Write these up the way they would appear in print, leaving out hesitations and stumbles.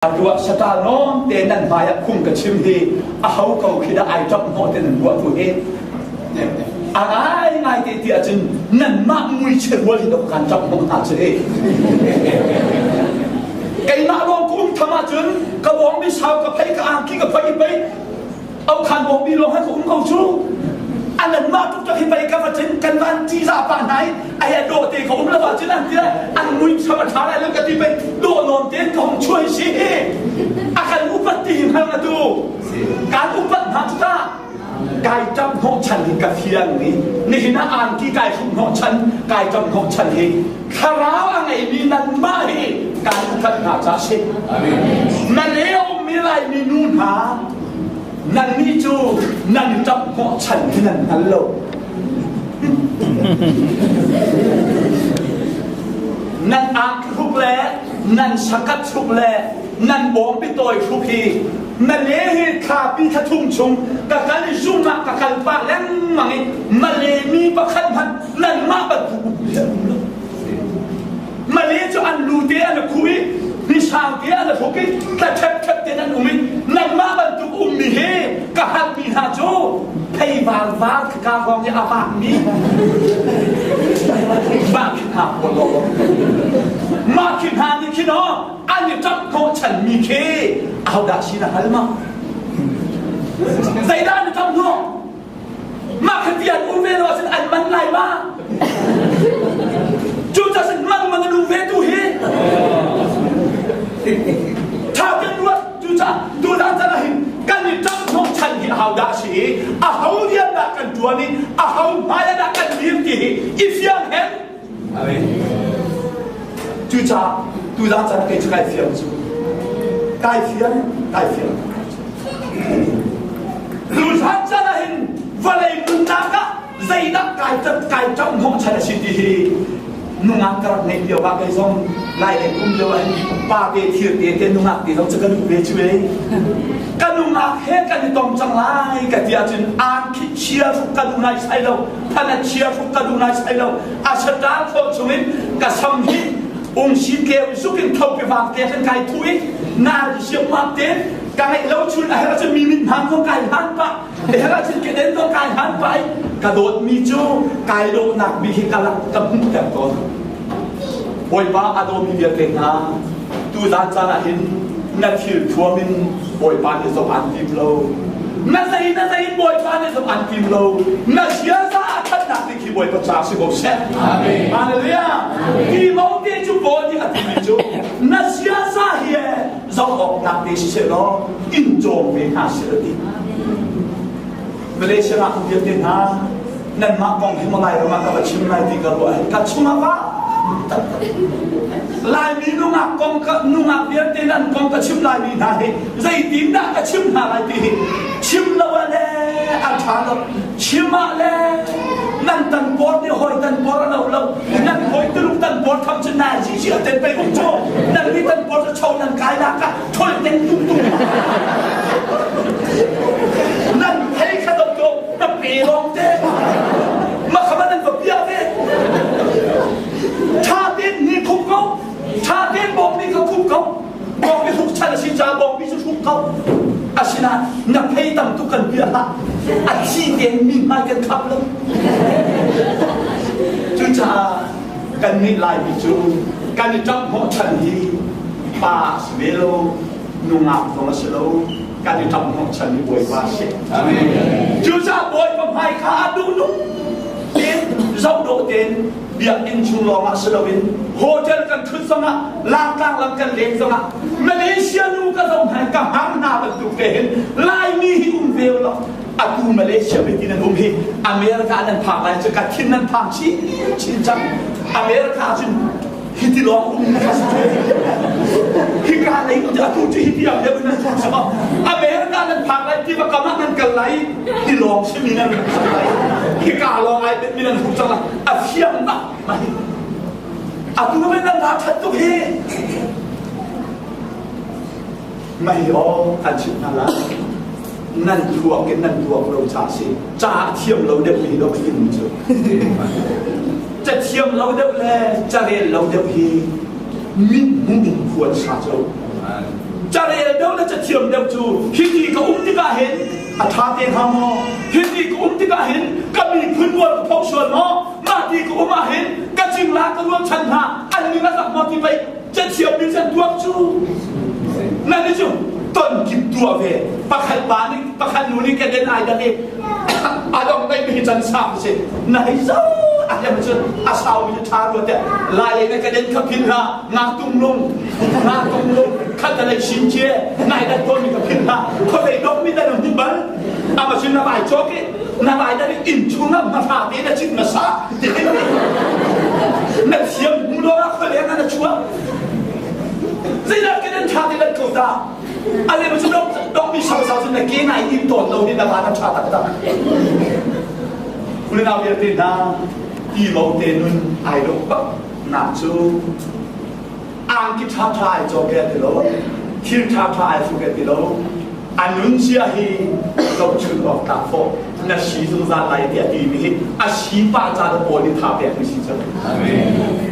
Atu ah saṭa lawng te nan hmai ah phung ka chim hi aho ko khi dah ai ṭap hnawh te nan ruah tu hi? A ngaingai te ti ahcun nanmah muichia rual hi dok kaan ṭap hnawh hna cu hi. Keimah lawng ka um tham ahcun ka bawngbi sau ka phei ka angki ka phei i pei Aukhan bawmbi lawng han ka um ko cu. Anan mah tuk hi pei ka va cin kan van ṭihzah pah hna i ai a dawh te ka um lo ahcun an ti lai an mui sam a ṭha lai lo ka ti pei dawh nawn tein ka hung chuai si hi a kan upat ti hi hngal atu kan upat hna cu ta kai ṭap hnawh chan hi ka fiang ni nihin ah angki kai hruk hnawh chan kai ṭap hnawh chan hi thlarau a ngeimi nanmah hi kan upat hna ca si na le a ummi Laimi nu hna nannih cu nan ṭap hnawh chan hi nan hngal lo. Nan ak hruk le nan sakat hruk le nan bawngpi tawi hruk hi Male hi thlapi thla chung ka kal i zung ah ka kal pah lengmang i Male mi pakhat hmanh nanmah bantuk um hi an um lo. Male cu an lu te an khu i hnisang te an hruk i tla ṭhepṭhep tein an um i nangmah bantuk ummi hi ka halmi hna cu pheivar var ka hrawng i a vakmi mah khi hna pawl law mah khi hna nih khin aw an i ṭap hnawhchanmi khi ahodah si na hal ma zeidah an i ṭap hnawh Mah kha ti an um ve lo ahcun an man lai ma? Cucaah cun man man an um ve tu hi. Tha ten ruat cucaah tuzan chan ah hin kan i ṭam hnawh chan hi aho dah a si i aho rian dah kan ṭuan i aho hmai ah dah kan dir ti hi i fiang hen. Cucaah tuzan chan kei cu kai fiang cu. Kai fiang, kai fiang. Tuzan chan ah hin vawlei nunnak ah zeidah kai kai ṭam hnawhchan a si ti hi nungak ka rak ngeih lio ah kei zong lai lei kum lio ah hin pa te thir te te nungak te zong cu ka duh ve cu ei ka nungak he kan i tong cang lai ka ti ahcun aan khi chia hruk ka duh nai sai lo phan a chia hruk ka duh nai sai lo a saṭal khawh chungin ka sam hi ungsi tleu zuk in tho pe vang te khan kai thu i nal siam te ka ngeih lo chun a herh ahcun mi mit hmaan zong kai hmaan pah a herh ahcun keden zong kai hmaan pah i ka dawtmi cu kai dawhnak bik hi ka lak ka hmuhter tawn. Bawipa a dawmi vialte hna tuzan caan ah hin na thil thuam in Bawipa nih zong aan tim lo na zei na zei in Bawipa nih zong aan tim lo na ziaza a thatnak ding khi Bawipa ca si ko seh. Amen. Hallelujah. Timote cu Paul nih a timi cu na ziaza hi zoh awk tlak te siseh law in cawm ve hna seh ti. Malaysia ah vialte hna nanmah kong hi maw Lairam ah ka va chim lai ti ka ruah ka chungah va Laimi nungak kong ka nungak vialte nan kong ka chim laimi hna hi zeitin dah ka chim hna lai ti hi chim lo ah le a ṭha lo chim ah le nan tan por nih hawi tan por a lo lo nan hawi tuluk tan por tham cu nai si si a ten pei um cu nan mi tan por cu cho nan kai la ka thol ten tung tung nan thei kha do to na pe long te ma khama nan va pia ve tha ten ni khup ko tha ten bom ni ka khup ko Bawngbi hruk chan a si caah bawngbi cu hruk ko. Asinain na phei tam tuk kan bia hlah. A thi tein mi hmai kan khap lo. Cucaah kan nih Laimi cu kan i ṭap hnawhchan hi pa a si ve lo, nungak zong a si lo, kan i ṭap hnawhchan hi Bawipa a si. Cucaah Bawipa hmai kha a duhnung tein zoh dawh tein biakinn chung lawngah si loin hotel kan ṭhut zongah langtlang lam kan len zongah Malaysia nu ka zoh hna ka hmang hna bantuk te hin Laimi hi um ve law atu Malaysia mi ti nan um hi America nan phak lai cu ka thin nan phang chin chin cang. America cun hiti lawng um kha si hika lei atu cu hiti am deuh nan phak sama America nan phak lai tiva kam ah nan kal lai ti lawng simi nan phak lai hika lawng ai bet mi nan hmuh cang a fiang bak mai atu men nan ra that tuk hi mai aw kan chimh hna lai nan thluak in nan tuak lo ca si ca thiam lo deuh hi dok hin cu ca thiam lo deuh le ca rel lo deuh hi mit hmuh in khuan sa cu. Carel deuh le cathiam deuh cu hiti ka um tikah hin a ṭha te hnga maw? Hiti ka um tikah hin ka miphun rual ka phoh sual maw? Mah ti ka um ah hin ka cingla ka rualchan hna an ning a zak maw ti pei cathiam mi can tuak cu. Nan i cu ton kip tuah ve. Pakhat pa nih pakhat nu nih keden ai dak i a dong dei mi hi can sang si. Na hei zo a lem cun a sau mi ṭha rua te lai lei na keden kha phin hlah nga tung lung nga tung lung khat lei sin cie nai dat tawn mi ka phin hlah khualei dok mi dan hmu bal ama sin na vai chok i na vai dan in chung ah ma fa te na chim na sa ti na thiam hmu lo ah khualeng na chuak zeidah keden ṭha te lan ko ta ale ma chu dok dok mi sau sau cun na ke nai im tawn lo ni na va na ṭha tak tak unau vialte hna ti mo te nun ai dok bak nak cu angki ṭha ṭha ai cawk e ti lo thil ṭha ṭha ai hruk e ti lo a nun zia hi zohchun awk tlak fawh na si zungzal lai tiah ti mi hi a si pah ca pawl nih tha pek mi si cu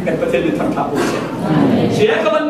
kan Pathian nih thangṭha ko seh. Sia ka van.